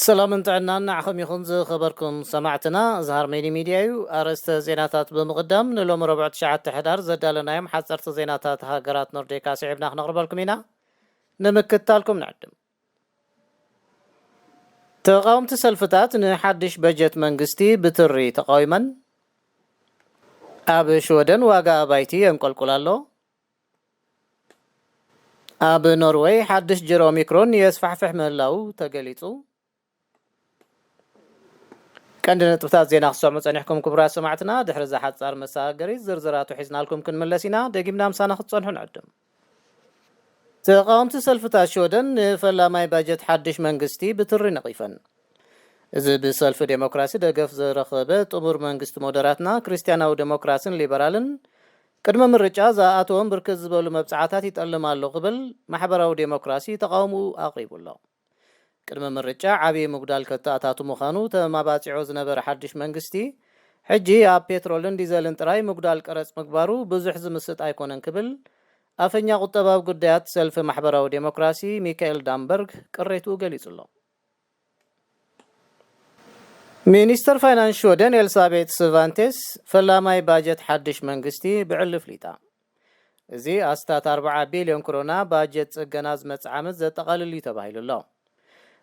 ሰላምን ጥዕናን ንዓኹም ይኹን ዝኸበርኩም ሰማዕትና። እዚ ሃርሜኒ ሚድያ እዩ። ኣርእስተ ዜናታት ብምቕዳም፣ ንሎሚ ረቡዕ ትሽዓተ ሕዳር ዘዳለናዮም ሓፀርቲ ዜናታት ሃገራት ኖርዴካ ስዒብና ክነቕርበልኩም ኢና። ንምክትታልኩም ንዕድም። ተቓወምቲ ሰልፍታት ንሓድሽ በጀት መንግስቲ ብትሪ ተቓዊመን። ኣብ ሽወደን ዋጋ ኣባይቲ የንቆልቁል ኣሎ። ኣብ ኖርወይ ሓድሽ ጅር ኦሚክሮን የስፋሕፍሕ ምህላው ተገሊጹ። ቀንዲ ነጥብታት ዜና ክትሰምዑ ጸኒሕኩም ክቡራት ሰማዕትና። ድሕሪ እዛ ሓጻር መሰጋገሪት ዝርዝራቱ ሒዝናልኩም ክንምለስ ኢና። ደጊምና ምሳና ክትጸንሑ ንዕድም። ተቓወምቲ ሰልፍታት ሽወደን ንፈላማይ ባጀት ሓድሽ መንግስቲ ብትሪ ነቒፈን። እዚ ብሰልፊ ዴሞክራሲ ደገፍ ዝረኸበ ጥሙር መንግስቲ ሞደራትና ክርስትያናዊ ዴሞክራሲን ሊበራልን ቅድሚ ምርጫ ዝኣተዎም ብርክት ዝበሉ መብጽዓታት ይጠልም ኣሎ ክብል ማሕበራዊ ዴሞክራሲ ተቓውሞኡ ኣቕሪቡ ኣሎ። ቅድሚ ምርጫ ዓብዪ ምጉዳል ከተኣታቱ ምዃኑ ተማባጺዖ ዝነበረ ሓድሽ መንግስቲ፣ ሕጂ ኣብ ፔትሮልን ዲዘልን ጥራይ ምጉዳል ቀረጽ ምግባሩ ብዙሕ ዝምስጥ ኣይኮነን ክብል ኣፈኛ ቁጠባዊ ጉዳያት ሰልፊ ማሕበራዊ ዴሞክራሲ ሚካኤል ዳምበርግ ቅሬትኡ ገሊጹ ኣሎ። ሚኒስተር ፋይናንስ ሽወደን ኤልሳቤት ስቫንቴስ ፈላማይ ባጀት ሓድሽ መንግስቲ ብዕሊ ፍሊጣ። እዚ ኣስታት ኣርብዓ ቢልዮን ክሮና ባጀት ጽገና ዝመጽእ ዓመት ዘጠቓልል እዩ ተባሂሉ ኣሎ።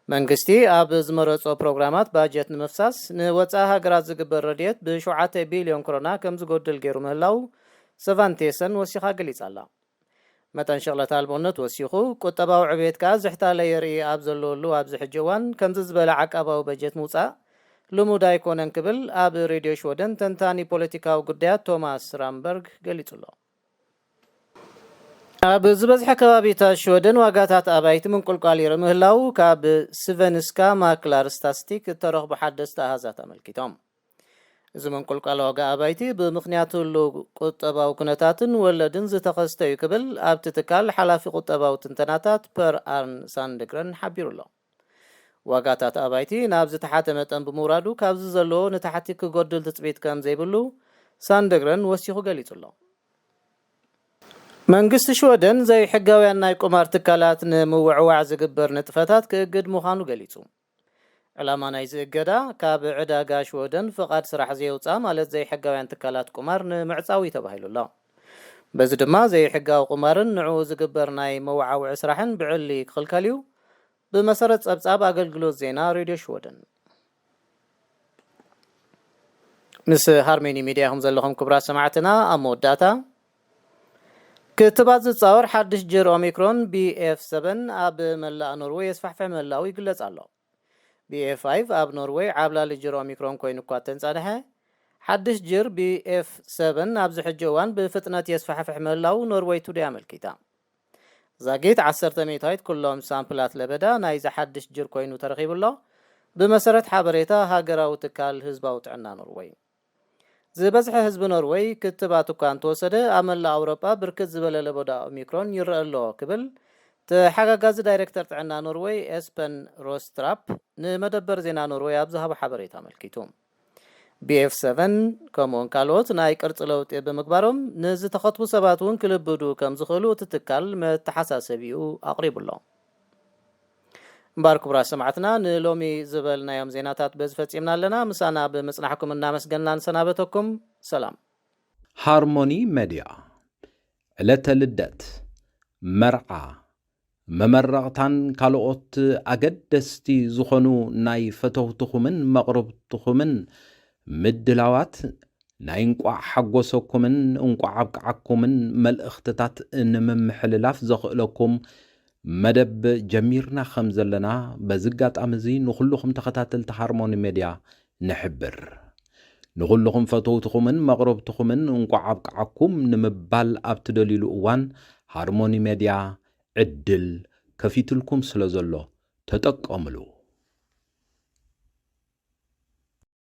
መንግስቲ ኣብ ዝመረጾ ፕሮግራማት ባጀት ንምፍሳስ ንወጻኢ ሃገራት ዝግበር ረድኤት ብሸውዓተ ቢልዮን ክሮና ከም ዝጎድል ገይሩ ምህላው ሰቫንቴሰን ወሲኻ ገሊጻ ኣላ። መጠን ሽቕለት ኣልቦነት ወሲኹ፣ ቁጠባዊ ዕብየት ከኣ ዝሕታለ የርኢ ኣብ ዘለወሉ ኣብዚ ሕጂ እዋን ከምዚ ዝበለ ዓቃባዊ በጀት ምውጻእ ልሙድ ኣይኮነን ክብል ኣብ ሬድዮ ሽወደን ተንታኒ ፖለቲካዊ ጉዳያት ቶማስ ራምበርግ ገሊጹ ኣሎ። ኣብ ዝበዝሐ ከባቢታት ሽወደን ዋጋታት ኣባይቲ ምንቁልቋል ይርኢ ምህላው ካብ ስቨንስካ ማክላር ስታስቲክ እተረኽቡ ሓደስቲ ኣሃዛት ኣመልኪቶም። እዚ ምንቁልቋል ዋጋ ኣባይቲ ብምኽንያት ህሉው ቁጠባዊ ኩነታትን ወለድን ዝተኸስተ እዩ ክብል ኣብቲ ትካል ሓላፊ ቁጠባዊ ትንተናታት ፐር ኣርን ሳንድግረን ሓቢሩ ኣሎ። ዋጋታት ኣባይቲ ናብ ዝተሓተ መጠን ብምውራዱ ካብዚ ዘለዎ ንታሕቲ ክጎድል ትጽቢት ከም ዘይብሉ ሳንድግረን ወሲኹ ገሊጹ ኣሎ። መንግስቲ ሽወደን ዘይሕጋውያን ናይ ቁማር ትካላት ንምውዕዋዕ ዝግበር ንጥፈታት ክእግድ ምዃኑ ገሊጹ። ዕላማ ናይዚ እገዳ ካብ ዕዳጋ ሽወደን ፍቓድ ስራሕ ዘየውፅኣ ማለት ዘይሕጋውያን ትካላት ቁማር ንምዕፃው እዩ ተባሂሉ ኣሎ። በዚ ድማ ዘይሕጋዊ ቁማርን ንዕኡ ዝግበር ናይ መወዓውዒ ስራሕን ብዕሊ ክኽልከል እዩ። ብመሰረት ጸብጻብ ኣገልግሎት ዜና ሬድዮ ሽወደን። ምስ ሃርሜኒ ሚድያ ኢኹም ዘለኹም ክቡራት ሰማዕትና። ኣብ መወዳእታ ክትባት ዝጻወር ሓድሽ ጅር ኦሚክሮን ቢ ኤፍ ሰቨን ኣብ መላእ ኖርወይ የስፋሕፍሕ ምህላው ይግለጽ ኣሎ። ቢ ኤፍ ፋይቭ ኣብ ኖርወይ ዓብላሊ ጅር ኦሚክሮን ኮይኑ እኳ ተንጻንሐ፣ ሓድሽ ጅር ቢ ኤፍ ሰቨን ኣብዚ ሕጂ እዋን ብፍጥነት የስፋሕፍሕ ምህላው ኖርወይ ቱዴይ ኣመልኪታ። ዛጊት ዓሰርተ ሚእታዊት ኩሎም ሳምፕላት ለበዳ ናይዚ ሓድሽ ጅር ኮይኑ ተረኺቡ ኣሎ፣ ብመሰረት ሓበሬታ ሃገራዊ ትካል ህዝባዊ ጥዕና ኖርወይ። ዝበዝሐ ህዝቢ ኖርወይ ክትባት እኳ እንተወሰደ፣ ኣብ መላእ ኣውሮጳ ብርክት ዝበለ ለበዳ ኦሚክሮን ይረአ ኣሎ ክብል ተሓጋጋዚ ዳይሬክተር ጥዕና ኖርወይ ኤስፐን ሮስትራፕ ንመደበር ዜና ኖርወይ ኣብ ዝሃቦ ሓበሬታ ኣመልኪቱ። ቢ ኤፍ ሰቨን ከምኡውን ካልኦት ናይ ቅርጺ ለውጢ ብምግባሮም ንዝተኸትቡ ሰባት እውን ክልብዱ ከም ዝኽእሉ እቲ ትካል መተሓሳሰቢኡ ኣቕሪቡ ኣሎ። እምበኣር ክቡራት ሰማዕትና፣ ንሎሚ ዝበልናዮም ዜናታት በዚ ፈጺምና ኣለና። ምሳና ብምጽናሕኩም እናመስገንና ንሰናበተኩም። ሰላም። ሃርሞኒ መድያ፣ ዕለተ ልደት፣ መርዓ፣ መመረቕታን ካልኦት ኣገደስቲ ዝኾኑ ናይ ፈተውትኹምን መቕርብትኹምን ምድላዋት ናይ እንቋዕ ሓጎሰኩምን እንቋዕ ኣብቅዓኩምን መልእኽትታት ንምምሕልላፍ ዘኽእለኩም መደብ ጀሚርና ከም ዘለና በዚ ኣጋጣሚ እዚ ንኹልኹም ተኸታተልቲ ሃርሞኒ ሜድያ ንሕብር። ንኹልኹም ፈተውትኹምን መቕረብትኹምን እንቋዕ ኣብቅዓኩም ንምባል ኣብ ትደልዩሉ እዋን ሃርሞኒ ሜድያ ዕድል ከፊትልኩም ስለ ዘሎ ተጠቀምሉ።